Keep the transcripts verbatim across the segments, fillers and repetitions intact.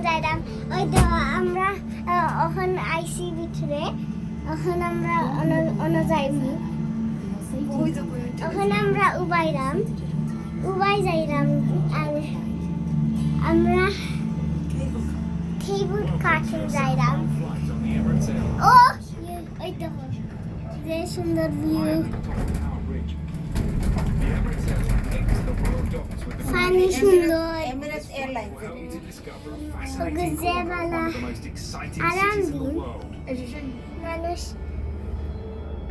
যাইরাম। ওই তো আমরা, আহ, অখন আইছি ভিতরে, অখন আমরা অনো, অনো যাইমু। অখন আমরা উবাইরাম, উবাই যাইরাম। আর আমরা কেবল কার যাইরাম। ও, ওই দেখো, যে সুন্দর ভিউ। পানি সুন্দর। ওকে, যে বালা আরাম দিন। মানুষ,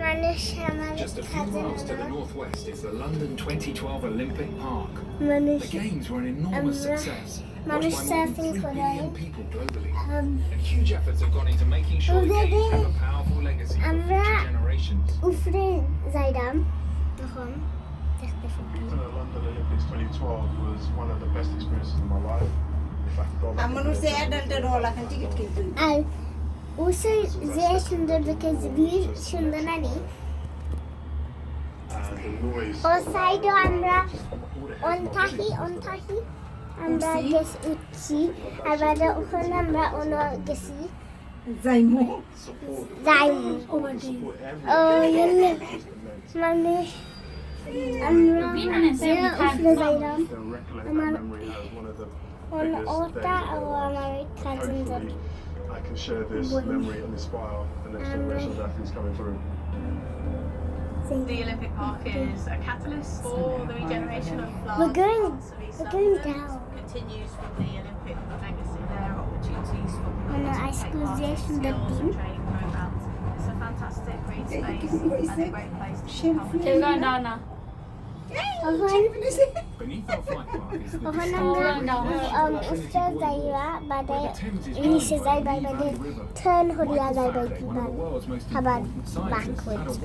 মানুষ আমার Just a few miles to the northwest is the London twenty twelve Olympic Park. মানুষ, The games were an enormous আমরা success, মানুষ watched by more than surfing three করে। Billion people globally. Um, And huge efforts have gone into making sure the games have a powerful legacy for আমরা future generations. উপরে যাইরাম তখন দেখতে পাবি। The London Olympics twenty twelve was one of the best experiences of my life. If I could go back আমার মনে হচ্ছে অ্যাডাল্টের হল এখন টিকিট কিনতে হইবে। আর ওসে যে সুন্দর দেখে ভিউ সুন্দর না নি? And the noise ও সাইডে আমরা অন থাকি, অন থাকি। আমরা গেছি উঠছি, আর বাদে ওখানে আমরা অন গেছি। যাইমু। যাইমু। ও, এমনি, মানে, আমরা যে উপরে যাইলাম, আমার অন ওটা ও আমার কাজিন যাবে। I can share this memory and inspire the next generation of athletes coming through. The Olympic Park is a catalyst for the regeneration of We're going, we're going down. Continues with the Olympic legacy. There are opportunities for people to take part in skills and training programs. It's a fantastic green space and a great place to become a We're going down now. Beneath our flight path is the ওখানে আমরা, um, উফরে যাইবা, বাদে নিচে যাইবা, বাদে টার্ন হরিয়া যাইবা, কিবা আবার ব্যাকওয়ার্ডস।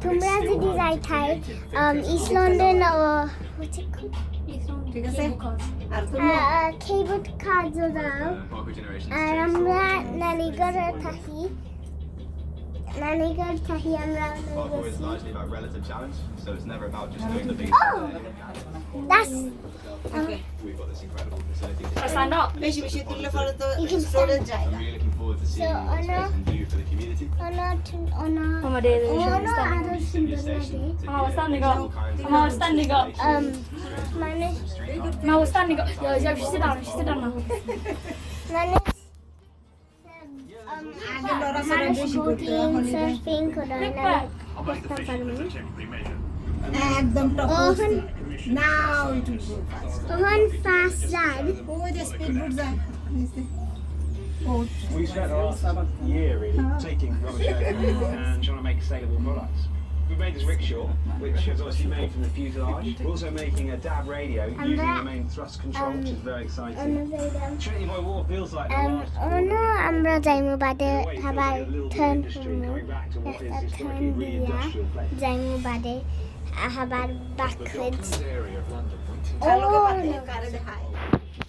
তোমরা যদি যাইতায়, um, ইস্ট লন্ডন ও, ঠিক আছে? আর তুমি? আহ, কেবল কারো যাও। আর আমরা নানিঘরে থাকি। নানিঘর থাকি আমরা অনো গেছি। Largely about relative challenge, so it's never about just doing the big Oh! That's Stand up. বেশি বেশি তুললে পরে তো এক্সপ্লোরে যায়। I'm really looking forward to seeing what this place can do for the community. অনো, অনো, অনো আরো সুন্দর লাগে। আমার standing up. আমার standing up. Um, মানে, no, standing up. Yo, yo, sit down, sit down now. মানে, আগে লড়াচড়া বেশি করতে, এখন সার্ফিং করা না করতে পারবো। একদম top. Now it will go fast. তখন ফাস্ট যায়। ওই যে স্পিড বোট যায়। We spent the last year really taking rubbish out and trying to make sustainable products. We made this rickshaw, which is obviously made from the fuselage. We're also making a DAB radio using the main thrust control, which is very exciting. Trinity Buoy Wharf feels like the last অনো আমরা যাইমু বাদে আবার টার্ন করমু। একটা টার্ন দিয়া যাইমু বাদে আবার ব্যাকওয়ার্ডস। ও, কারে দেখায়?